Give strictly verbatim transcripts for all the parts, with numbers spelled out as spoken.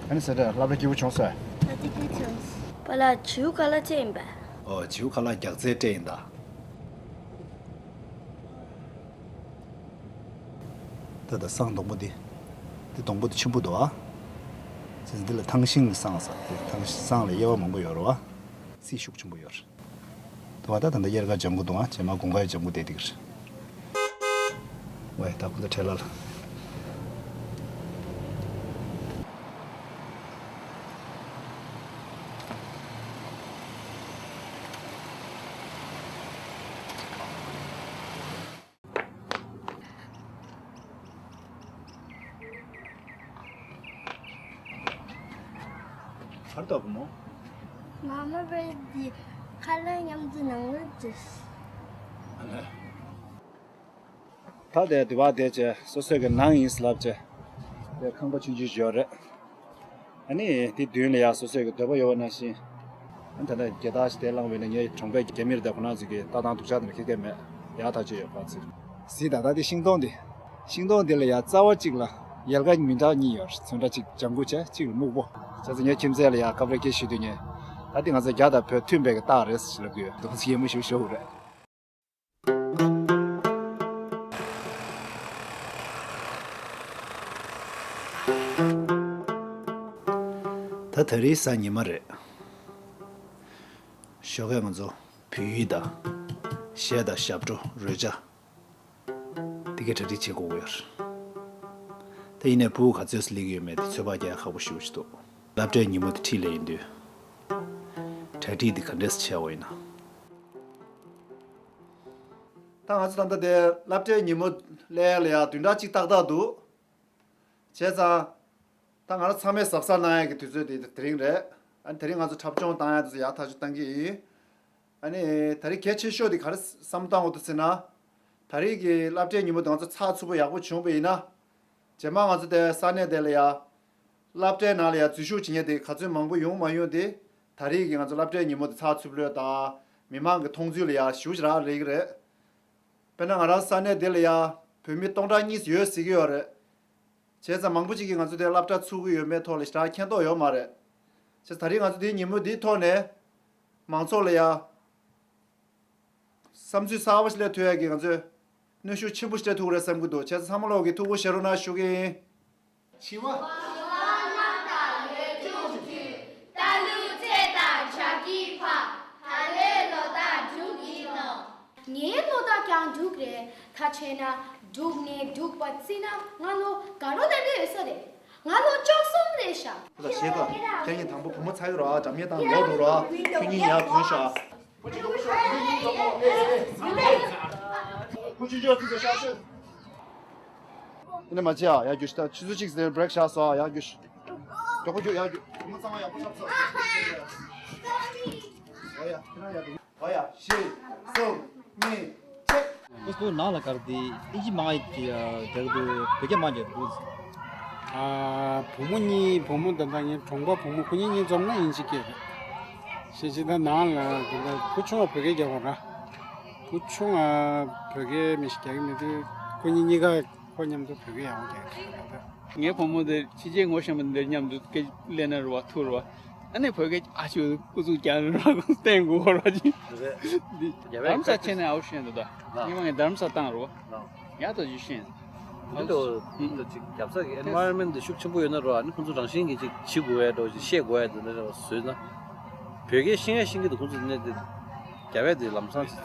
ཨ་ནི་ཟེར་ད་སློབ་གྲྭ་སྐྱིད་པོ་བྱུང་སོང་། ད་དེ་སྐྱིད་བྱུང་། པཱ་ལགས་བྱིའུ་ཁ་ལག་ཅི་ཡིན་པས། ཨོ་བྱིའུ་ཁ་ལག་རྒྱག་རྩལ་སྤྲད་ཡིན་ད། ད་ད་བསང་སྡོང་པོ་འདི། འདི་སྡོང་པོ་འདི་ཆེན་པོ་འདུག་ཨ། ཚེ་འདི་ལ་ཐང་ཤིང་ལ་བསང་ཟེར། འདི་ཐང་ཤིང་བསང་ལ་དབྱེ་བ་མང་པོ་ཡོད་རེད་བ། རྩི་ཤུགས་ཆེན་པོ་ཡོད་རེད། དུ་བ་ད་ད་ལྟ་དབྱར་ཁ་ལྗང་གུ་འདུག་ཨ། རྗེས་མ་དགུན་ཁ་ཡི་ལྗང་གུ་བསྡད་འདུག་རེད། ཝེ་ད་ཁོ་ད་ཁྲེ་ལ་ལ། གར་ལྟ་བུ་མོ། མ་མ་བས་ཀྱི་ཁ་ལག་མཉམ་དུ་ནང་ལ་འཛུལ། ད་དེ་དུ་བ་དེ་བྱས་སོ་སོའི་གི་ནང་ཡིན་ཟེར་ལབ་བྱས། དེ་ཁང་པ་ཆུང་ཆུང་ཞིག་ཡོད་རེད། ཨ་ནི་དེ་མདུན་ལ་ཡ་སོ་སོའི་གི་འདོད་པ་ཡོད་པ་ནང་བཞིན། ཨ་ནི་ད་ལྟ་རྒྱལ་དར་ཞིག་དེ་བསླངས་པས་ན་ངའི་གྲོང་པའི་རྒྱ་མིར་དེ་ཁོ་རང་ཚོ་གི་ལྟ་སྟངས་སྡུག་ཅག་དེ་ལ་ཁེ་ཁེ་མེད། ཡག་ཐག་ཆོད་ཡོད་པ་ཚོད། གཟིགས་དང་ད་དེ་ཤིང་སྡོང་དེ། ཤིང་སྡོང་དེ་ལ་ཡ་རྩ་བ་གཅིག་ལ་ཡལ་ག་མི་འདྲ་གཉིས་ཡོད་རེད། ཚོན་ཁྲ་གཅིག་ལྗང་གུ་བྱས་གཅིག་ལ་སྨུག་པོ། བྱས་ཙང་ངའི་ཁྱིམ་མཚེས་ལ་ཡ་སྐབས་རེ་སྐད་ཞུ་དུས་ངས། ད་དེ་ང་ཚོ་རྒྱ་དང་བོད་མཐུན་པའི་གི་རྟགས་རེད་ཟེར་ལབ་གི་ཡོད། གདོང་ཚིག་ཡེ་མོ་ཞིག་ཤོར་གི་རེད། ད་ད་རེས་གཟའ་ཉི་མ་རེད། ཞོགས་ཀས་ང་ཚོ་བོད་ཡིག་དང་། གཞས་དང་ཞབས་བྲོ་རོལ་ཆ། དེ་གའི་གྲ་སྒྲིག་བྱེད་དགོས་ཀྱི་ཡོད་རེད། ད་ཡིན་ནའི་ཕྲུ་གུ་ག་ཚོད་སླེབས་ཀྱི་ཡོད་མེད་དེ་ཚོད་དཔག་རྒྱག་ཡ་ཁག་པོ་ཞེ་པོ་ཅིག་འདུག་སློབ་གྲྭའི་ཉིན་མོ་དེ་འཁྲིས་ལ་ཡིན་དུས། གྲ་སྒྲིག་དེ་ག་འདྲས་བྱས་པ་ཡིན་ན། ད་ང་ཚོ་ད་ལྟ་དེ་སློབ་གྲྭའི་ཉིན་མོ་སླེབས་ཡ་ལ་ཡ་བདུན་ཕྲག་གཅིག་ཏག་ཏག་འདུག་བྱས་ཙང་། ད་ང་རང་ཚང་མས་གཟབ་གཟབ་གནང་ཡ་གི་དུས་ཚོད་དེ་དེ་རིང་རེད། ཨ་ནི་དེ་རིང་ང་ཚོ་འཁྲབ་སྦྱོང་བཏང་ཡ་དེ་ཚོ་ཡག་ཐག་ཆོད་གཏང་གི་ཡིན། ཨ་ནི་ད་རེས་གལ་ཆེ་ཤོས་དེ་ག་རེ་བསམ་བཏང་འོ་དུ་ཟེར་ན། ད་རེས་ཀྱི་སློབ་གྲྭའི་ཉིན་མོ་དེ་ང་ཚོ་ཚགས་ཚུད་པོ་ཡག་པོ་བྱུང་བ་ཡིན་ན། རྗེས་མ་ང་ཚོ་དེ་ས་གནས་དེ་ལ་ཡ། སློབ་གྲྭའི་ནང་ལ་ཡ་འཛུལ་ཞུགས་བྱེད་མཁན་དེ་ག་ཚོད་མང་པོ་ཡོང་མ་ཡོང་དེ། ད་རེས་ཀྱི་ང་ཚོ་སློབ་གྲྭའི་ཉིན་མོ་དེ་ཚགས་ཚུད་ལོས་དང་། མི་མང་གི་མཐོང་ཚུལ་ལ་ཡ་ཞེ་པོ་ཅིག་རག་ལས་ཀྱི་རེད། དཔེར་ན་ང་རང་ས་གནས་དེ་ལ་ཡ་བོད་མི་སྟོང་ཕྲག་གཉིས་ཡོད་ཟེར་གྱི་ཡོད་རེད། བྱས་ཙང་མང་པོ་ཅིག་གིས་ང་ཚོ་དེ་སློབ་གྲྭ་ཚུགས་ཀྱི་ཡོད་མེད་ཐོག་ལ་ཞེ་དྲག་མཁྱེན་རྟོགས་ཡོད་མ་རེད། བྱས་ཙང་ད་རེས་ང་ཚོ་དེའི་ཉིན་མོ་འདིའི་ཐོག་ནས་མང་ཚོགས་ལ་ཡ་བསམ་ཚུལ་གསར་པ་ཞིག་སླེབས་ཐུབ་ཡ་གི་ང་ཚོས་གནོན་ཤུགས་ཆེན་པོ་ཞིག་སྤྲད་ཐུབ་ཀྱི་རེད་བསམ་གྱི་འདུག་བྱས་ཙང་ཚང་མ་ལོག་གིས་ཐུགས་ཁུར་བཞེས་རོགས་གནང་ཞུ་གི་ཡིན། བྱིས་པ། བྱིས་པ་རྣམས་དང་ལོ་ཆུང་དུས། རྟ་ལུག་རྩེད་དང་བྱ་སྐྱིད་ཕབ། ད་ལོའི་ལོ་རྟགས་འབྲུག་ཡིན་ནོ། ངའི་ལོ་རྟགས་ཀྱང་འབྲུག་རེད། ད་བྱས་ན་འབྲུག་ནས་འབྲུག་པ་བརྩིས་ན་ང་ལོ་དགའ་རོགས་ལྡན་པའི་འོས་ས་རེད། ང་ལོ་བཅུ་གསུམ་རེད་ཤག་ད་ཞེས་དང་ཁྱེད་གཉིས་དང་པོ་བུ་མོ་ཚ་ཡོད་ར་འགྲམ་ཉེ་དང་ལོག་འགྲོ་ར། ཁྱོད་གཉིས་ཡར་གོན་ཤག་ཨ་ནི་མ་བྱེད་ཨ། ཡར་རྒྱུགས་ཤིག་ད་ཆུ་ཚོད་གཅིག་ཟིན་བྷི་རེག་བཞག་སོང་ཨ། ཡར་རྒྱུགས་ཤིག་མགྱོགས་པོ་རྒྱུགས། ཡར་རྒྱུགས། བུ་མོ་གཙང་མ་ཡག་པོ་ཆགས་སོང་། ཨ་ཡ་ཁྱེད་རང་ཡར་རྒྱུགས། ཨ་ཡ་བཞི་གསུམ་གཉིས་ཆེ། ཨེ་སྤོ་ནང་ལ་གར་དེ་ཨིན་ཇི་མང་ཡིག་དེ་རྒྱག་དུས་བོད་སྐད་མང་རྒྱག་དུས། ཨ་བུ་མོ་གཉིས། བུ་མོ་ད་ལྟ་ངའི་གྲོང་པ་བུ་མོ་ཁོ་གཉིས་གཉིས་འཛོམས་ན་ཨིན་ཇི་སྐད་རེད། ཤེས་ཤེས་ད་ནང་ལ་ད་ལྟ་བུ་ཆུང་བ་བོད་སྐད་རྒྱག་གོ་ར། བུ་ཆུང་བ་བོད་སྐད་མི་ཞིག་རྒྱག་གི་མེད་དུས་ཁོ་གཉིས་གཉིས་ཀ་ཁོ་མཉམ་དུ་བོད་སྐད་ཡག་པོ་རྒྱག་གི་རེད་ད། ངའི་བུ་མོ་དེ་ཕྱི་རྒྱལ་ངོ་ཤེས་པ་འདིར་མཉམ་དུ་སྐད་ལས་ན་རུ་བ་ཐུག་རུ་བ། ཨ་ནི་བོད་སྐད་ཨ་ཅོ་སྐུ་གཟུགས་རྒྱག་རུ་བ་བསྟན་དགོས་ར་ཅིག་རེད། འདི་རྒྱ་བལ་རྡ་རམ་ས་ཁ་ཆེ་ནས་ཨའུ་ཤེས་འདུག་ད། ལགས། ཉི་མ་ངས་རྡ་རམ་ས་བཏང་རུ་བ། ལགས། ཡག་ཏུ་ཞུ་ཤེས། འདི་ལོ་འདི་ལོ་ཅིག་རྒྱབ་ས་གི་ཨེན་ཝ་རོན་མེན་ཊི་འདི་ཤུགས་ཆེན་པོ་ཡོད་ན་རོ། ཨ་ནི་ཁོང་ཚོ་རང་བཞིན་གྱིས་ཅིག་བྱེད་དགོས་ཡ་འདྲ་བོ་ཅིག་བཤད་དགོས་ཡ་འདི་འདྲ་བཟོས་ན། བོད་སྐད་ཤེས་ཡ་ཤེས་ཀྱི་འདུག་ཁོང་ཚོ་ནས་འདི་རྒྱ་བལ་འདི་ལམ་སང་ཅིག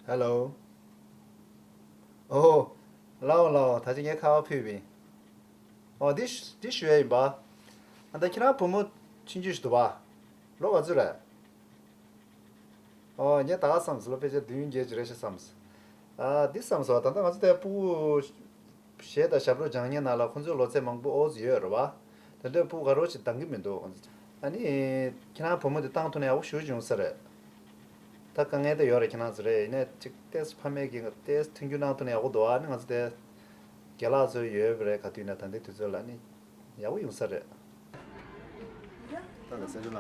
Hello. ཨོ། ལའོ་ལའོ། ད་ཅི་ངས་ཁ་བ་ཕུད་པིན། ཨོ་འདི་ཤ- འདི་ཞུ་ཡ་ཡིན་པ། ཨ་ད་ཁྱེད་རང་བུ་མོ་ཆུང་ཆུང་ཞིག་འདུག་པ། ལོ་ག་ཚོད་རེད། ཨོ་ངས་ད་ག་བསམས་ལོ་ཕལ་ཆེར་བདུན་བརྒྱད་ཅིག་རེད་ཤག་བསམས། ཨ་འདི་བསམས་སོང་། ད་ལྟ་ང་ཚོ་དེ་སྤུ་གུ་གཞས་དང་ཞབས་བྲོ་སྦྱང་མཁན་ནང་ལ་ཁོང་ཚོའི་ལོ་ཚད་མང་པོ་ཨོ་ཙི་ཡོད་རེད་པ། དེ་འདྲའི་སྤུ་གུ་ག་རེ་ཅིག་འདང་གི་མི་འདུག་ཁོང་ཚོ། ཨ་ནི་ཁྱེད་རང་བུ་མོ་དེ་བཏང་ཐུབ་ན་ཡག་པོ་ཞེ་པོ་ཅིག་ཡོང་ས་རེད། ད་དཀའ་ངལ་དེ་ཡོད་རེད། ཁྱེད་རང་ཚོ་རེད། ཡིན་ནའི་ཅིག་ཏོག་ཙམ་ཕ་མས་ཀྱིས་ཏོག་ཙམ་མཐུན་འགྱུར་གནང་ཐུབ་ན་ཡག་པོ་འདུག་ཨ་ནི་ང་ཚོ་དེ་རྒན་ལགས་ཚོ་ཡོད་པ་རེད། ག་དུས་ན་ད་ལྟའི་དུས་ཚོད་ལ་ནི་ཡག་པོ་ཡོང་ས་རེད། ད་ལྟ་གསལ་བྱེད་ལ།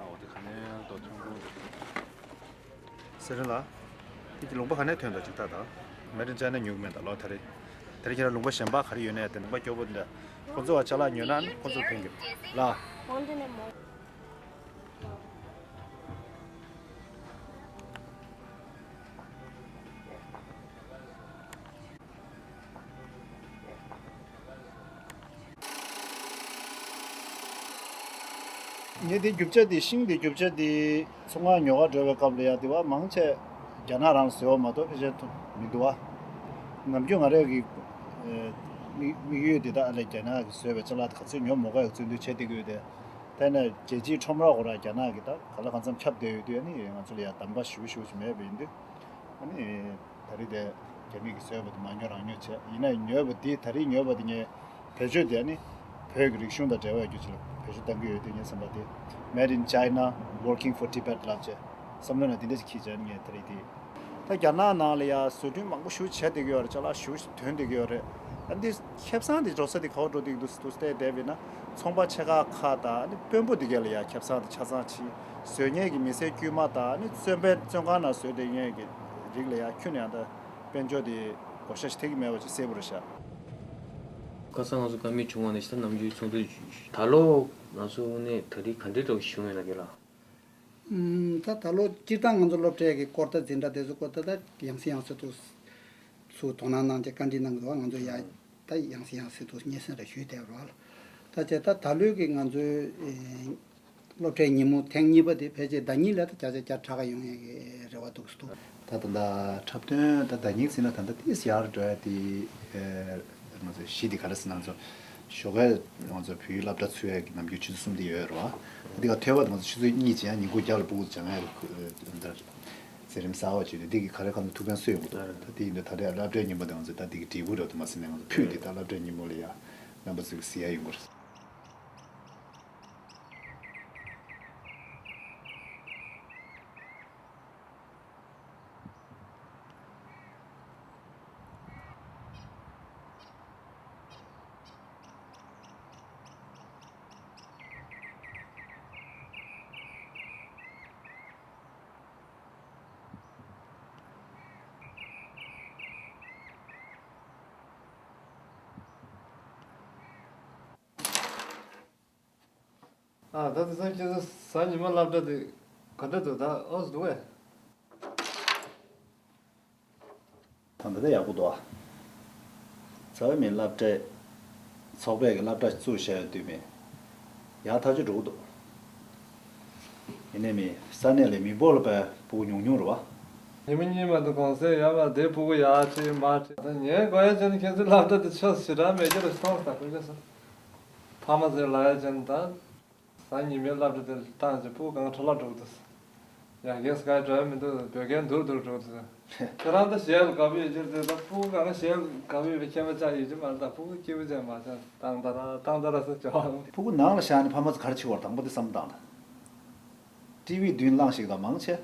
ཨ་འོ་དེ་ག་ནས་ལྟོ་ཐོན་གོ། གསལ་བྱེད་ལ། ཁྱེད་ཀྱི་ལུང་པ་ག་ནས་ཐོན་ད་ཅིག་ལྟ་ད། མེད་དྲན་ཅན་ནས་ཉུག་མེད་ད་ལོ་ད་རེས། ད་རེས་ཁྱེད་རང་ལུང་པ་གཞན་པ་ག་རེ་ཡོད་ནས་དེ་ལུང་པ་སྐྱོ་པོ་འདི་འདྲ། ཁོ་ཚོ་བ་ཅ་ལག་ཉོས་ན་ནི་ཁོ་ཚོ་ཕན་གི་ལ། ངས་དེ་རྒྱུ་ཆ་དེ་ཤིང་དེ་རྒྱུ་ཆ་དེ་ཚོང་ཁང་ཉོ་ག་འགྲོ་བའི་སྐབས་ལ་ཡང་དེ་བ་མང་ཆེ་རྒྱ་ནག་རང་ལ་བཟོས་པ་མ་གཏོགས་ཕལ་ཆེར་མི་འདུག་བ། ནམ་རྒྱུན་ང་རའི་གི་དམིགས་དམིགས་ཡུལ་དེ་དག་ཨ་ལས་རྒྱ་ནག་གིས་བཟོས་པའི་ཅ་ལག་དེ་ག་ཚོད་ཉོ་མོ་ག་ཡི་བརྩོན་འགྲུས་བྱེད་བསྡད་ཀྱི་ཡོད་དེ། དེ་ནས་རྒྱལ་སྤྱིའི་ཁྲོམ་ར་འོག་ར་རྒྱ་ནག་གི་ད་ག་ལ་གང་འཚམ་ཁྱབ་བསྡད་ཡོད་དུས་ཨ་ནི་ང་ཚོ་ལ་ཡང་གདམ་ག་ཞུ་ཞུ་ཞུ་མེད་པ་ཡིན་དུས། ཨ་ནི་ད་རེས་དེ་རྒྱ་མི་གིས་བཟོས་པ་དེ་མ་ཉོ་རང་ཉོ་བྱས་ཡིན་ན་ཉོས་པ་དེ་ད་རེས་ཉོས་པ་དེ་ངས་བེད་སྤྱོད་དེ་ཨ་ནི་བོད་ཀྱི་རིག་གཞུང་དང་འབྲེལ་བ་ཡོད་རྒྱུ་ཅིག་ལ་བེད་སྤྱོད་གཏང་གི་ཡོད་དུས་ངའི་བསམ་པ་དེ། Made in China, working for Tibet ལབ་བྱས་བསམ་བློ་ནང་དེ་འདྲ་ཞིག་འཁྱེར་བྱས་ངས་ད་རེས་དེ། ད་རྒྱ་ནག་ནང་ལ་ཡ་བཟོ་སྐྲུན་མང་པོ་ཞེ་པོ་བྱས་བསྡད་ཀྱི་ཡོད་རེད། ཅ་ལག་ཞེ་པོ་ཞིག་ཐོན་བསྡད་ཀྱི་ཡོད་རེད། ཨ་འདི་ཁེ་བཟང་དེ་འགྲོ་ས་དེ་ག་པར་འགྲོ་བསྡད་ཀྱི་འདུག་འདུག་བལྟས་བསྡད་པ་ཡིན་ན་ཚོང་པ་ཆེ་ཁག་ཁག་དང་ཨ་ནི་དཔོན་པོ་དེ་གས་ལ་ཡ་ཁེ་བཟང་དེ་ཆ་ཚང་ཕྱིན། བཟོ་མཁན་གྱི་མི་སེར་དཀྱུས་མ་དང་ཨ་ནི་བཙོན་པའི་བཙོན་ཁང་ནང་བཟོས་བསྡད་མཁན་གྱི་རིགས་ལ་ཡ་ཁྱོན་ནས་ཡང་ད་དཔལ་འབྱོར་དེ་བགོ་བཤའ་ཞིག་ཐེབས་ཀྱི་མེད་པ་ཅིག་གསལ་པོ་རེད་ཤག་ཁ་སང་ང་ཚོ་བཀའ་མོལ་བྱུང་བ་ནས་ཤི་ད་ནམ་རྒྱུན་ཚོགས་འདུ་ད་ལོ་ང་ཚོ་དངོས་གནས་ད་རེས་ག་འདྲའི་འདྲ་བོ་ཞིག་བྱུང་ཡོད་ན་རྒན་ལགས། ཨུམ། ད་ད་ལོ་སྤྱིར་བཏང་ང་ཚོ་སློབ་གྲྭའི་གི་སྐོར་ཐག་འཛིན་གྲྭ་དེ་ཚོ་སྐོར་ཐག་ད་ཡང་སེ་ཡང་སེ་དུ་ཚུར་དོ་སྣང་གནང་བྱས་བཀའ་འདྲི་གནང་གི་འདུག་ང་ཚོ་ཡ་ད་ཡང་སེ་ཡང་སེ་དུ་སྙན་སེང་རེ་ཞུས་བསྡད་པ་རེད་བ། ད་བྱས་ད་ད་ལོའི་གི་ང་ཚོའི་ཨེ་སློབ་གྲྭའི་ཉིན་མོ་ཐེངས་གཉིས་པ་དེ་ཕལ་ཆེར་ཟླ་ཉིན་ལ་ད་བརྒྱ་ཆ་བརྒྱ་ཕྲག་ག་ཡོང་ཡས་གི་རེ་བ་འདུག་སེ་འདུག་ད་ད་ལྟ་འཁྲབ་སྟོན་ད་ཟླ་ཉིན་ཟིན་ན་ད་ལྟ་ཏིས་ཡར་འགྲོ་ཡ་དེ་ཨེ། ང་ཚོ་གཞི་འདི་ག་རེ་ཟེར་ན་ང་ཚོ་ཞོགས་ཀས་ང་ཚོ་བོད་ཡིག་སློབ་གྲྭ་ཚུགས་ཡས་ཀྱི་ནམ་རྒྱུན་ཆུ་ཚོད་གསུམ་དེ་ཡོད་རེད་བ། འདི་ག་ཐོས་པ་དང་ང་ཚོ་ཆུ་ཚོད་གཉིས་བྱས་ཡང་ཉིན་གུང་རྒྱབ་ལ་སྤུ་གུ་སྦྱང་ཡས་ལ་འདིར་མཛད་རིམ་གསར་བ་བྱས་ཏེ་འདི་གི་ག་རེ་གང་དུ་ཐུགས་ཕན་གསོས་ཡོང་གི་འདུག་ད་དེ་ཡིན་དུས་ད་ལྟའི་སློབ་གྲྭའི་ཉིན་མོ་དེ་ང་ཚོ་ད་འདི་གི་འབྲས་བུ་རེད་འདུག་མ་ཟིན་ནས་ང་ཚོ་ཕུད་འདི་ད་སློབ་གྲྭའི་ཉིན་མོ་ལ་ཡ་རྣམ་པ་ཚོས་གཟིགས་ཡ་ཡོང་གི་རེད། ཨ་ད་དེང་སང་ཁྱེད་ཚོ་གཟའ་ཉི་མ་སློབ་གྲྭ་དེ་ག་འདྲ་འདུག་ད་ཨོ་ཙི་འདུག་གས། ད་ལྟ་ད་ཡག་པོ་འདུག་ཨ། རྩ་བའི་མི་སློབ་གྲྭའི་ཚོགས་པས་ཀྱི་སློབ་གྲྭ་བཙུགས་བཞག་ཡོད་དུས་མི་ཡག་ཐག་ཆོད་འགྲོ་གི་འདུག་ཡིན་ནའི་མི་ས་གནས་ལ་མི་འབོར་ལ་བས་སྤུ་གུ་ཉུང་ཉུང་རེད་བ། ཉི་མ་གཉིས་མ་གཏོགས་གུང་སེང་ཡོད་མ་རེད། དེ་སྤུ་གུ་ཡག་ཅིག་མ་ཅིག་ད་ཉན་དགོས་ཡ་ཅན་ཁྱེད་ཚོའི་སློབ་གྲྭ་དེ་ཆོས་ཞེ་དྲག་མེད་ཀྱི་རེད་སོང་ས་ཁོ་ཚོ། ཕ་མ་ཚོས་ལབ་ཡ་ཅན་ད། གཟའ་ཉི་མའི་སློབ་གྲྭ་དེར་བཏང་ཅིག་སྤུ་གུ་གང་འཕྲོ་བརླག་འགྲོ་གི་འདུག་ཡར་རྒྱས་སུ་ག་ཡེ་འགྲོ་ཡ་མི་འདུག་བོད་སྐད་འདུག་འདུག་འགྲོ་གི་འདུག་ཁྱེད་རང་ད་གཞས་ལ་དགའ་པོ་ཡོད་ཀྱི་རེད་དེ་ད་སྤུ་གུ་གང་གཞས་ལ་དགའ་པོ་ཡོད་པའི་ཁྱད་པར་ཅང་ཡོད་ཀྱི་མ་རེད། ད་སྤུ་གུ་སྐྱིད་པོ་ཅན་མ་ཅང་ཏང་ཏ་ར་ཏང་ཏ་ར་ཟེར་བྱ་བ། སྤུ་གུ་ནང་ལ་བཞག་ནས་ཕ་མ་ཚོ་ག་རེ་བྱེད་དགོས་རེད། དང་པོ་དེ་བསམ་བློ་བཏང་དང་། ཊི་ཝི་མདུན་ལངས་ཤིག་དང་མང་ཆེ།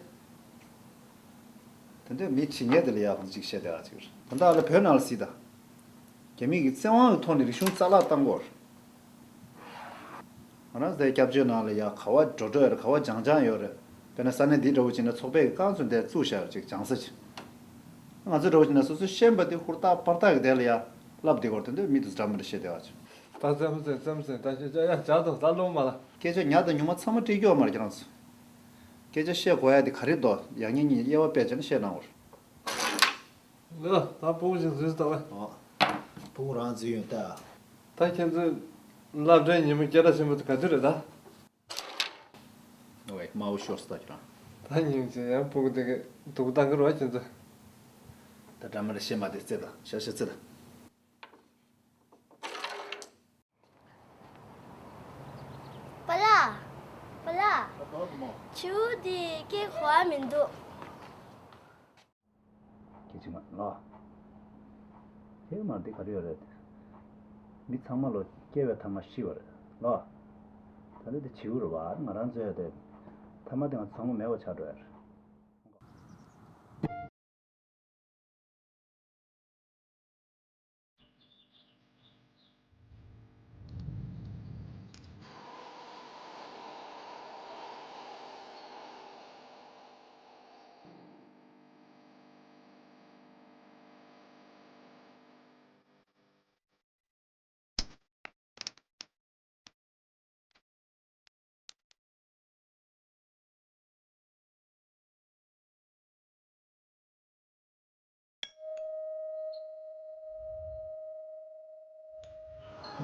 དེ་འདྲའི་མི་ཁྲི་ཉེ་དེ་ལ་ཡག་གང་ཅིག་བཤད་བསྡད་ཡག་ཅིག་རེད། ད་ལྟ་ལ་བོད་ནང་ལ་གཟིགས་དང་། རྒྱ་མི་གི་བཙན་དབང་གི་ཐོག་ནས་རིག་གཞུང་རྩ་བརླག་བཏང་གི་ཡོད་རེད། ང་རང་ཚོའི་སྐྱབས་བཅོལ་ནང་ལ་ཡ་ག་བ་འགྲོ་འགྲོ་ཡོད་རེད། ག་བ་སྦྱང་སྦྱང་ཡོད་རེད། དཔེར་ན་ས་གནས་འདི་འདྲ་བོ་ཅིག་ན་ཚོགས་པས་རྐང་ཚུགས་འདིར་བཙུགས་བཞག་ཡོད་ཅིག་སྦྱང་ས་ཅིག་ང་ཚོ་འདྲ་བོ་ཅིག་ན་སོ་སོའི་ཤེས་ཡོན་པ་དེ་ཧུར་ཐག་པར་ཐག་གི་དེ་ལ་ཡ་བསླབ་བསྡད་ཀྱི་ཡོད་རེད། དེ་འདྲ་མི་དེ་ཚོ་འདྲ་མི་འདྲ་བཤད་བསྡད་པ་ཅིག་ད་ཙམ་ཙམ་ཙམ་ཙམ་ད་ཤེས་བྱ་ཡ་བྱ་དང་ད་ལོང་མ་ལ། སྐད་ཆ་ཉག་དང་ཉུང་མ་ཚང་མ་འདྲི་རྒྱུ་ཡོད་མ་རེད་ཁྱེད་རང་ཚོ། སྐད་ཆ་བཤད་དགོས་ཡ་དེ་ག་རེ་འདུག་ཡང་སྙིང་གཉིས་དབྱེ་བ་ཕྱེ་བྱས་ནས་བཤད་གནང་བར། ལགས། ད་སྤུ་གུ་ཞིག་འཛུལ་ཟེར་བས། ཨོ། སྤུ་གུ་རང་འཛུལ་ཡོང་ལྟ། ད་ཁྱེད་ཚོས་སློབ་གྲྭའི་ཉིན་མོ་སྐད་གྲགས་ཆེན་པོ་དེ་ག་དུས་རེད་ད། ཨོའི་དམར་པོ་ཤོར་སོང་ད་ཁྱེད་རང་། ད་སྙིང་རྗེ། ཡང་སྤུ་གུ་དེ་གས་སྡུག་བཏང་གི་རེད་བ་ཁྱེད་ཚོས། ད་འདྲ་མ་རེད། བཤད་མ་དེ་རྩེ་དང་ཤ་ཤ་རྩེ་དང་། པ་ལགས། པ་ལགས། བྱིའུ་འདི་སྐད་གོ་བ་མི་འདུག་སྐད་ཅིག་མ་ལོ། དེ་མ་འདི་ག་རེ་ཡོད་རེད། མི་ཚང་མ་ལོ་སྐྱེ་བའི་ཐ་མ་ཤི་བ་རེད་ལོ། ད་ལྟ་དེ་བྱིའུ་རེད་བ། ང་རང་ཚོའི་དེ་ཐ་མ་དེ་ང་ཚང་མ་མེད་པ་ཆགས་འགྲོ་ཡ་རེད།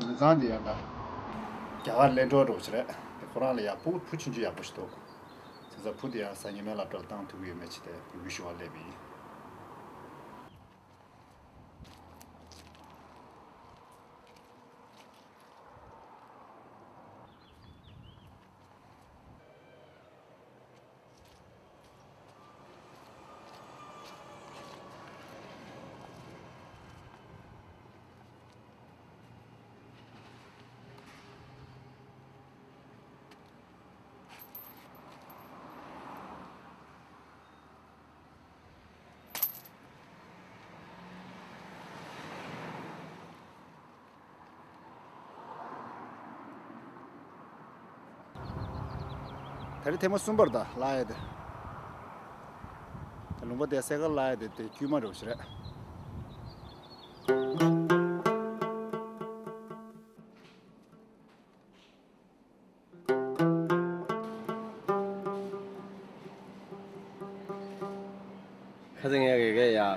ལི་ཚང་འདི་ཡང་ད། རྒྱ་གར་གླེན་གྲོགས་འགྲོ་ཞིག་རེད། དེ་ཁོ་རང་ལ་ཡག་པོ་བུ་ཆུང་ཆུང་ཡག་པོ་ཞིག་འདུག་བྱས་ཙང་བུ་དེ་ཡང་གཟའ་ཉི་མའི་སློབ་གྲྭ་ལ་བཏང་ཐུབ་ཀྱི་ཡོད་མེད་ཅིག་དེ་འབོད་སྐུལ་ཞུ་བར་སླེབས་པ་ཡིན། ད་རེས་ཐེངས་མ་གསུམ་པར་ད་གླ་ཡ་དེ། ད་ལུང་པ་དེ་སེ་ག་གླ་ཡ་དེ་དེ་དཀྱུས་མ་འགྲོ་ཞིག་རེད། ཁ་སང་ངས་ཀྱི་ཀྱི་ཡ།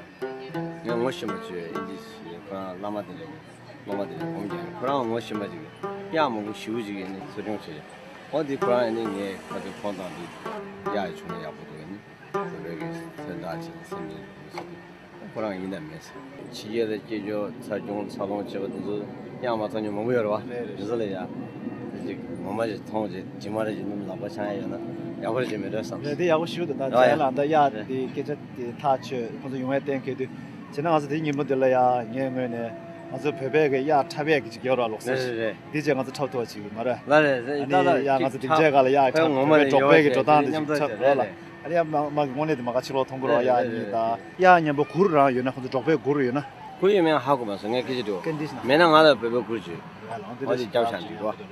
ངས་ངོ་ཤེས་པ་ཅིག་ཡོད། ཨིན་ཇི་ཞིག་ཁོ་རང་བླ་མ་དེ་ནས། སློབ་མ་དེ་ནས་སྒོམ་རྒྱག་ནས་ཁོ་རང་ངོ་ཤེས་པ་ཅིག་ཡོད། གཡག་མང་པོ་ཞེ་པོ་ཅིག་ཡིན་ནས་འཚོ་སྐྱོང་བྱས། འོ་དེ་ཁོ་རང་ཡིན་ནས་ངས་ཁ་སང་ཁོང་དང་དེ་གཡག་ཡི་བྱུང་ན་ཡག་པོ་འདུག་ཡིན་ནས། བོད་པའི་གི་མཚན་རྟགས་ཅིག་སེམས་ནས་ཡོད་སོང་། ཁོ་རང་ཡིན་དང་མེད་ཟེར། ཕྱི་རྒྱལ་ལ་སྐྱེས་འབྱོར་འཚར་སྐྱོང་འཚར་ལོངས་བྱས་པ་དེ་ཚོ་གཡག་མ་འཚར་མྱོང་མང་པོ་ཡོད་རེད་བ། རེད་རེད། དེ་ཚོ་ལ་ཡ། དེ་ཅིག་ངོ་མ་ཞིག་མཐོང་རྗེས་ཇི་མ་རེད་ཅིག་སྣུམ་ལག་པ་འཆང་ཡ་ཡོད་ན་ཡག་པོ་རེད་ཅིག་མེད་འགྲོ་བསམ། རེད། དེ་ཡག་པོ་ཞུ་འདུག་ད་རེད་བ། རྗེས་ལ་ད་གཡག་རེད། དེ་སྐད་ཆ་དེ་ཐག་ཆོད་ཁོང་ཚོ་ཡོང་བའི་གཏན་འཁེལ་དུས། བྱས་ན་ང་ཚོ་དེ་ཉིན་མོ་འདི་ལ་ཡ་ངའི་ངོས་ནས་ང་ཚོ་བོད་པའི་གི་གཡག་འཁྲབ་ཡས་ཀྱི་ཅིག་ཡོད་ར་ལོགས་སེ། རེད་རེད་རེད། དེ་རྗེས་ང་ཚོ་འཁྲབ་ཐུབ་པ་ཅིག་མ་རེད། ལ་རེད་རེད། ཨ་ནི་ད་ད་ཡ་ང་ཚོ་དེ་འཇལ་ག་ལ་ཡ་ཁྱོད་ངོ་མ་བོད་པའི་ལ་འབྲོག་པའི་གི་འགྲོ་སྟངས་དེ་ཅིག་ཚབ་རོགས་ལ། ཨ་ནི་ཡ་མ་མ་གི་དངོས་གནས་དེ་མ་ག་ཕྱི་ལོགས་མཐོང་གི་རོགས། གཡག་གཉན་པོ་གུར་རང་ཡོད་ན་ཁོང་ཚོ་འབྲོག་པའི་གུར་ཡོད་ན། གུར་ཡོད་མེད་ཧ་གོ་མ་སོང་། ངས་སྐད་ཆ་དྲི་བ། མེད་ན་ང་ལ་བོད་པའི་གུར་ཅིག་འོ་དེ་རྒྱབ་བཞག་འགྲིག་འདུག་བ།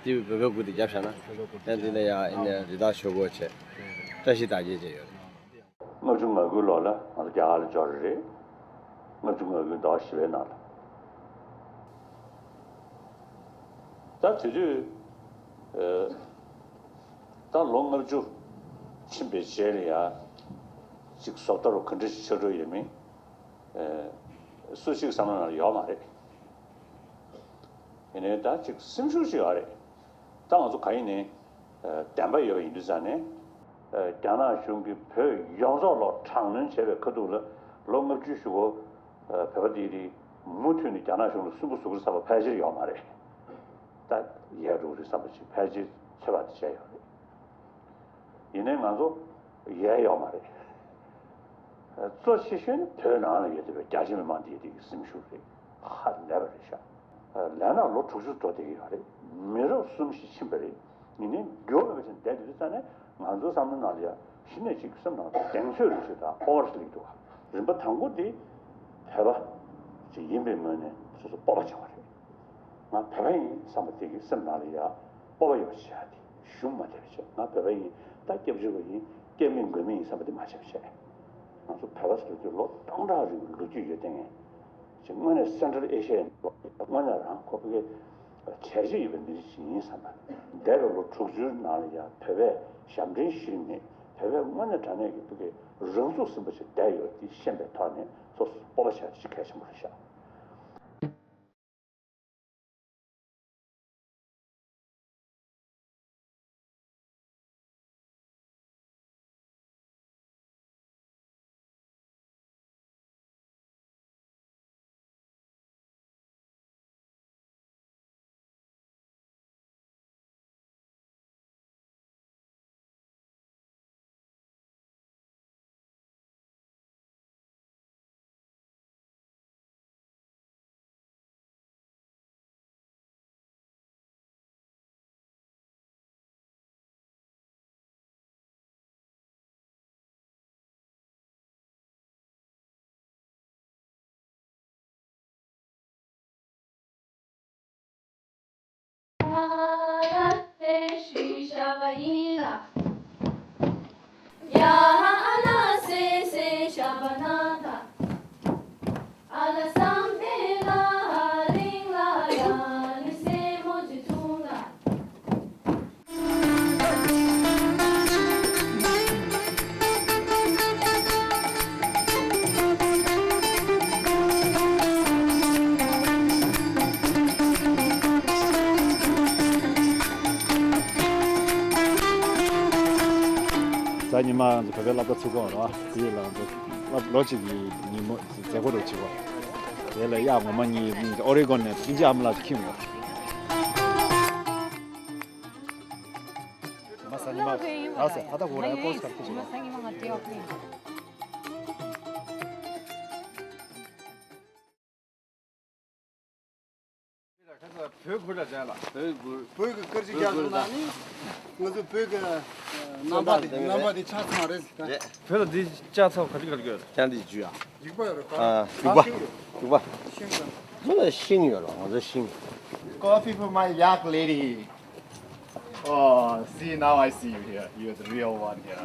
དེ་བོད་པའི་གུར་དེ་རྒྱབ་བཞག་ན། ཨ་འདི་ལ་ཡ་ཨ་ནི་རི་དྭགས་ཤོག་གུ་བྱས། བཀྲ་ཤིས་རྟགས་བརྒྱད་བཅས་ཡོད་རེད། ལྔ་བཅུ་ང་དགུའི་ལོ་ལ་ང་ཚོ་རྒྱ་གར་ལ་འབྱོར་རེད། ལྔ་བཅུ་ང་དགུའི་ཟླ་བ་བཞི་པའི་ནང་ལ། ད་དེ་དུས། ཨ། ད་ལོ་ལྔ་བཅུ་ཕྱིན་པའི་རྗེས་ལ་ཡ། ཅིག་བཟོ་ལྟ་རུ་ག་འདྲ་ཞིག་ཆགས་འགྲོ་ཡོད་མེད། ཨ། སུ་ཞིག་བསམ་བློ་ནང་ལ་ཡོད་མ་རེད། ཡིན་ནའི་ད་ཅིག་སེམས་ཤུགས་ཤིག་ཡོད་རེད། ད་ང་ཚོ་གང་ཡིན་ནའི། ཨ། བདེན་པ་ཡོད་པ་ཡིན་དུས་ཙང་ནས། ཨ། རྒྱ་ནག་གཞུང་གིས་བོད་ཡོངས་རྫོགས་ལ་དྲག་གནོན་བྱས་པའི་ཁ་ཐུག་ལ་ལོ་ལྔ་བཅུ་ཞུ་གོ། ཨ། བོད་པ་དེ་རིགས་མུ་མཐུད་ནས་རྒྱ་ནག་གཞུང་ལ་སུན་པོ་བཟོ་གི་རེད་བསམ་པ་ཕལ་ཆེར་ཡོད་མ་རེད། ད་ཡལ་འགྲོ་གི་རེད་བསམ་པ་ཅིག་ཕལ་ཆེར་ཚོད་དཔག་དེ་བྱས་ཡོད་རེད། ཡིན་ནའི་ང་ཚོ་ཡལ་ཡོད་མ་རེད། གཙོ་ཆེ་ཤོས་ནི་བོད་ནང་ལ་ཡོད་བསྡད་པའི་རྒྱ་ཆེ་མི་མང་དེའི་དེ་གི་སེམས་ཤུགས་རེད། ཧ་ལས་པ་རེད་ཤག་ལས་ན་ལོ་དྲུག་ཅུ་འགྲོ་བསྡད་ཀྱི་ཡོད་རེད། མི་རབས་གསུམ་བཞི་ཕྱིན་པ་རེད། ཡིན་ནའི་འགྱུར་བ་མེད་པ་བྱས་བསྡད་དུས་ཙང་ནས་ང་ཚོའི་བསམ་བློ་ནང་ལ་ཡ་གཞི་ནས་ཅིག་སེམས་ནང་གདེང་ཚོད་རེ་ཞིག་དང་སྤོབས་པ་རེ་ཞིག་སླེབས་འདུག་རིམ་པ་དང་པོ་དེ་བོད་པ་ཅིག་ཡིན་པའི་ངོས་ནས་སོ་སོ་སྤོབས་པ་བྱུང་བ་རེད། ང་བོད་པ་ཡིན་བསམ་པ་དེ་གི་སེམས་ནང་ལ་ཡ་སྤོབས་པ་ཡོད་པ་བྱས་ཏེ་ཞུམ་མ་བསྡད་པ་བྱས། ང་བོད་པ་ཡིན། ད་སྐྱབས་བཅོལ་བ་ཡིན། སྐྱབས་མེད་མགོན་མེད་ཡིན་བསམ་པ་དེ་མ་བྱས་པ་བྱས། ང་ཚོ་བོད་པ་ཟེར་དུས་ལོ་སྟོང་ཕྲག་རིང་གི་ལོ་རྒྱུས་ཡོད་དེ། ངས་ཅིག་དངོས་གནས་སེན་ཊྲལ་ཨེ་ཤི་ཡའི་དངོས་གནས་རང་ཁོ་པའི་བྱས་རྗེས་ཡོད་པའི་མི་རིགས་ཤིག་ཡིན་བསམ་པ། འདས་པའི་ལོ་དྲུག་ཅུའི་ནང་ལ་ཡ་བོད་པས་ཞབས་འདྲེན་ཞུས་མེད། བོད་པས་དངོས་གནས་དྲང་གནས་ཀྱི་བོད་ཀྱི་རང་ཚུགས་ཟིན་པ་ཞིག་བསྡད་ཡོད་དེ་ཤེས་པའི་ཐོག་ནས་སོ་སོ་སྤོབས་པ་བྱས་ཤིག་གལ་ཆེན་པོ་རེད་ཤག་གཟའ་ཉི་མ་ང་ཚོ་བོད་པའི་སློབ་གྲྭ་ཚུགས་ཀྱི་ཡོད་རེད་བ། དེ་ལ་ང་ཚོ་སློབ་ལོ་གཅིག་གི་ཉིན་མོ་མཛད་སྒོ་རུ་བྱེད་པ། དེ་ལ་གཡག་ངོ་མ་གཉིས་ཨོ་རེ་གོན་ནས་དབྱིན་ཇི་ཨ་མ་ལགས་ཁྱིམ་རེད། མ་ས་ཉི་མ་ར་སེ་ཧ་ད་གོ་ར་ཀོ་སི་ཁ་ཁུ་ཞིག་ལ། བོད་གུར་ལ་བྱས་ལ། བོད་གུར། བོད་ཀྱི་སྐར་ཆ་རྒྱག་སོང་ན་ནི་ང་ཚོ་བོད་ཀྱི་རྣམ་པ་དེ་རྣམ་པ་དེ་ཆགས་ཚར་རེད། རེད། བོད་ལ་འདི་ལྕགས་ཚ་ག་ལེ་ག་ལེ་དགོས་རེད། ཀྱང་འདི་བརྒྱུད་ཨ། རིག་པ་ཡོད་རེད། ཨ། རིག་པ། རིག་པ། ཤིང་དང་། བོད་ལ་ཤིང་ཡོད་རེད། ང་ཚོ་ཤིང་། Coffee for my yak lady. Oh, see, now I see you here. You're the real one here.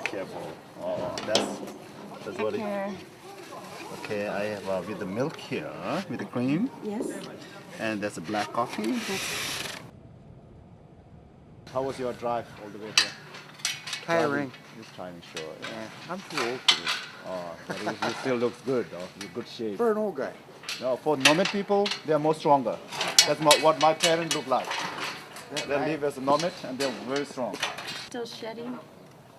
Careful. Oh, that's that's what it. Okay, I have uh, with the milk here, with the cream. Yes. And that's a black coffee. How was your drive all the way here? Tiring. This timing, sure. Yeah, I'm too old for this. Oh, but you, you still looks good, though. You're good shape. For an old guy. No, for nomad people, they are more stronger. That's my, what my parents look like. They live as a nomad and they're very strong. Still shedding.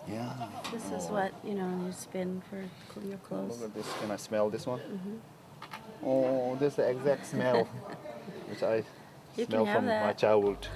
Yeah. This is what, you know, you spin for cl- your clothes. Look at this. Can I smell this one? Mm-hmm. Oh, this is the exact smell which I smell from my childhood.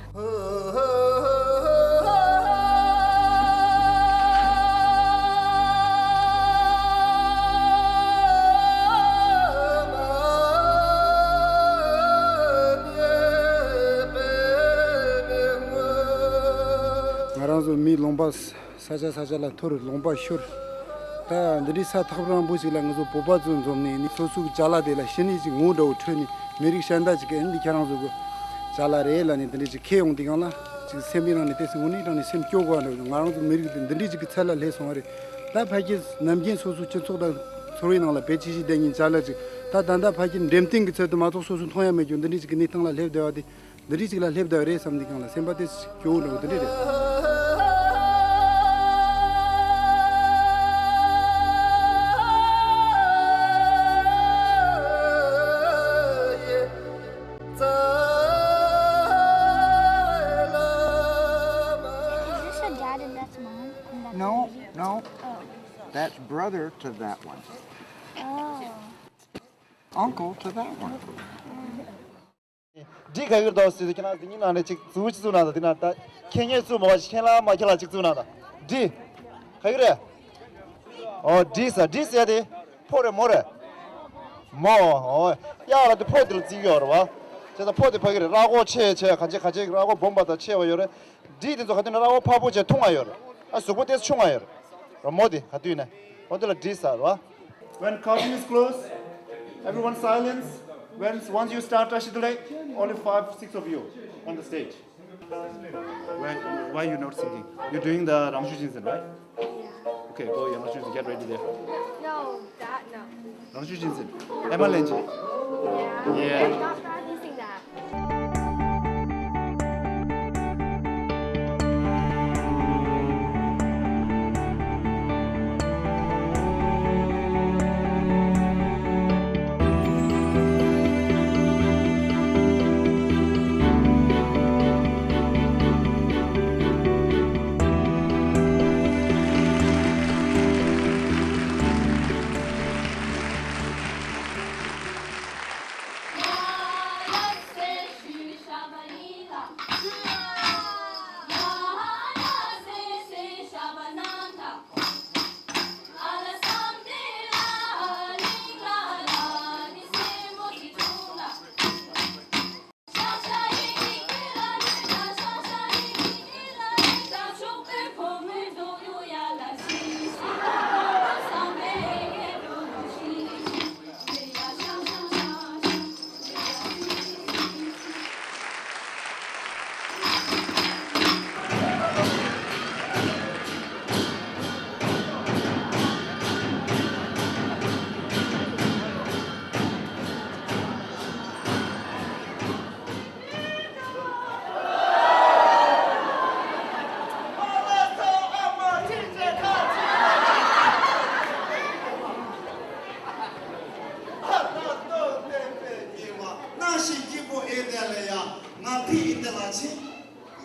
ང་རང་ཚོ་མི་ལུང་པ་ས་ཆ་ས་ཆ་ལ་འཐོར། ལུང་པ་ཤོར། ད་འདི་འདྲའི་ས་ཐག་རིང་པོ་ཞིག་ལ་ང་ཚོ་བོད་པ་ཚོ་འཛོམས་ནས་ནི་སོ་སོའི་ཅ་ལག་དེ་ལ་ཤི་ནས་ཅིག་ངོ་འདྲ་བོ་འཕྲོད་ནས། མི་རིགས་གཞན་དག་ཅིག་གིས་ཨ་ནི་འདི་ཁྱེད་རང་ཚོ་གི་ཅ་ལག་རེད་ལབ་ནས་འདི་འདྲའི་ཅིག་ཁྱེར་ཡོང་དུས་སྒང་ལ་ཅིག་སེམས་པའི་ནང་ནས་དེ་སྲིད་དངོས་གནས་དྲང་ནས་སེམས་སྐྱོ་དགོས་པ་འདྲ་བོ། ང་རང་ཚོ་མི་རིགས་འདི་འདི་འདྲའི་ཅིག་གི་ཚད་ལ་སླེབས་སོང་བ་རེད། ད་ཕ་གིའི་ནམ་རྒྱུན་སོ་སོའི་སྤྱི་ཚོགས་དང་ཚོར་བའི་ནང་ལ་བེད་སྤྱི་གཞི་ལྡན་གྱི་ཅ་ལག་ཅིག་ད་ད་ལྟ་ཕ་གིའི་འགྲེམས་སྟོན་གྱི་ཚད་དུ་མ་གཏོགས་སོ་སོ་མཐོང་ཡ་མེད་རྒྱུ་འདི་འདྲའི་ཅིག་གི་གནས་སྟངས་ལ་སླེབས་བསྡད་པ་དེ། འདི་འདྲའི་ཅིག་ལ་སླེབས་བསྡད་པ་རེད་བསམ་དུས་སྒང་ལ་སེམས་པ་དེ་སྐྱོ་བོ་འདྲ་བོ་འདི་འདྲ་རེད། Is this a dad and that's mom? And that's No, baby? No. Oh. That's brother to that one. Oh. Uncle to that one. འདི་ག་གིར་འདུག་ཟེར་དུས་ཁྱེད་རང་འདི་གཉིས་ནང་ནས་གཅིག་བཙུགས་གཅིག་བཙུགས་གནང་དང་། འདི་ནང་ད་ཁྱེད་གཉིས་བཙུགས་མ་བ་ཞིག་ཁྱེད་ལ་མ་ཁྱེད་ལ་གཅིག་བཙུགས་གནང་དང་། འདི་ག་གི་རེད། ཨོ་འདི་ཟེར་འདི་ཟེར་དེ་ཕོ་རེད་མོ་རེད། མོ། ཨོ་གཡག་ལ་དེ་ཕོ་དེ་ལ་བརྩི་གི་ཡོད་རེད་བ། བྱས་ཙང་ཕོ་དེ་ཕ་གི་རེད། ར་སྒོག་ཆེ་ཆེ་ག་ཅེ་ག་ཅེ་ར་སྒོག་སྦོམ་པ་དང་ཆེ་བ་ཡོད་རེད། འདི་དེ་ཚོ་ག་དུས་ན་ར་སྒོག་ཕག་པོ་ཆེ་ཐུང་བ་ཡོད་རེད། ཨ་གཟུགས་པོ་དེ་ཆུང་བ་ཡོད་རེད། ར་མོ་དེ་ག་དུས་ན་འོ་དེ་ལ་འདི་ཟེར་བ། When curfew is closed, everyone silence. When, once you start Tashi Delek, only five, six of you on the stage. Why, why you not singing? You're doing the Rangshujinsen, right? Yeah. Okay, go Rangshujinsen, get ready there. No, that, no. Rangshujinsen. Emma Lenji. Yeah. Yeah. I'm not proud to sing that.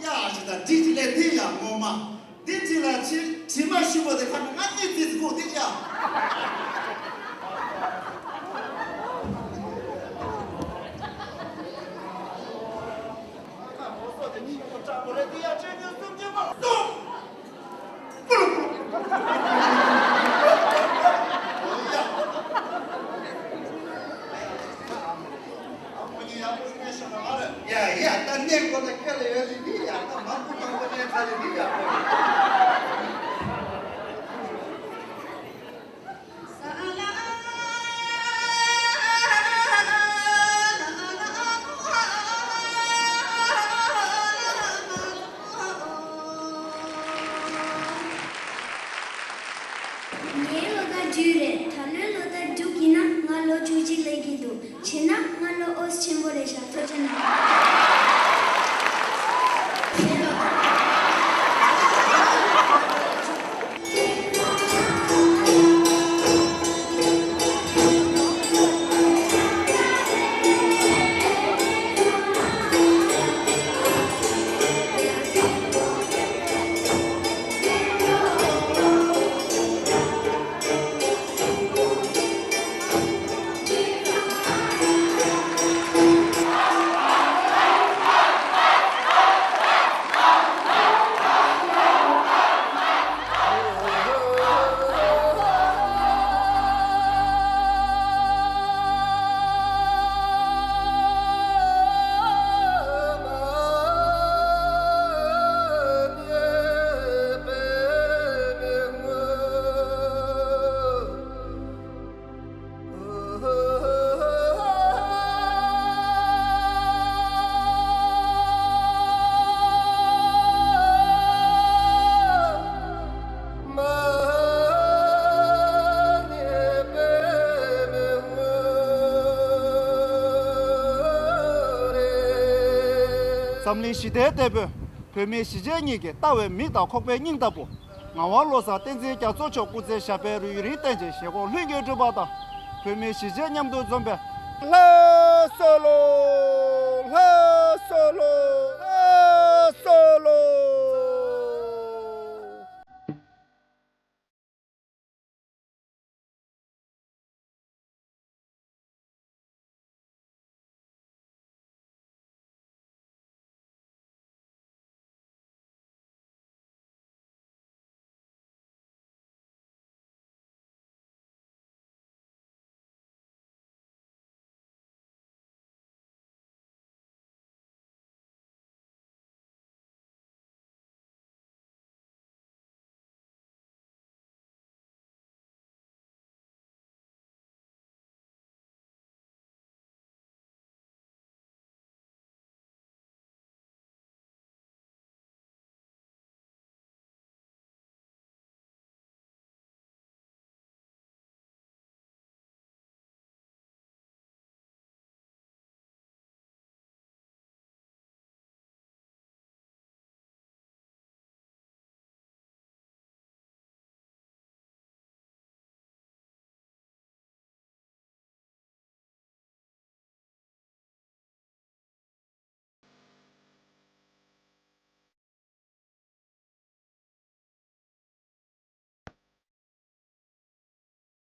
ཡ་ཞིག་དང་འགྲིག་གི་ལས་དེ་ཡ་ངོ་མ། དེ་དྲི་ལ་དྲི་དྲི་མ་ཞུ་བ་དེ་ཁ་ན་ང་གཉིས་ཙི་ཙི་ཁུག་དེ་ཡ། ཡ་ཡ། ད་གནས་སྐོར་ལ་ཁྱེད་ལ་ཡོད་ལི་འདི་ཡ། ད་མང་པོ་མང་པོ་གནས་ཚ་ལི་འདི་ཡ། ངའི་ལོ་ཟླ་བདུན་རེད། ད་ལོའི་ལོ་ཟླ་དྲུག་ཡིན་ན་ང་ལོ་བཅུ་གཅིག་སླེབས་ཀྱི་འདུག་བྱས་ན་ང་ལོ་ཨོས་ཆེན་པོ་རེད་ཤག་ཐུགས་རྗེ་གནང་། འཛམ་གླིང་ཞི་བདེའི་དེད་དཔོན། བོད་མིའི་གཞིས་བྱེས་གཉིས་ཀྱི་ལྟ་བའི་མིག་དང་ཁོག་པའི་སྙིང་ལྟ་བུ། ངག་དབང་བློ་བཟང་བསྟན་འཛིན་རྒྱ་མཚོ་མཆོག་སྐུ་ཚེ་ཞབས་པད་རིང་བརྟན་ཅིང་བཞེད་དགོངས་ལྷུན་གྱིས་གྲུབ་པ་དང་། བོད་མིའི་གཞིས་བྱེས་མཉམ་དུ་འཛོམས་པའི་ལྷ་སོ་ལོ། ལྷ་སོ་ལོ།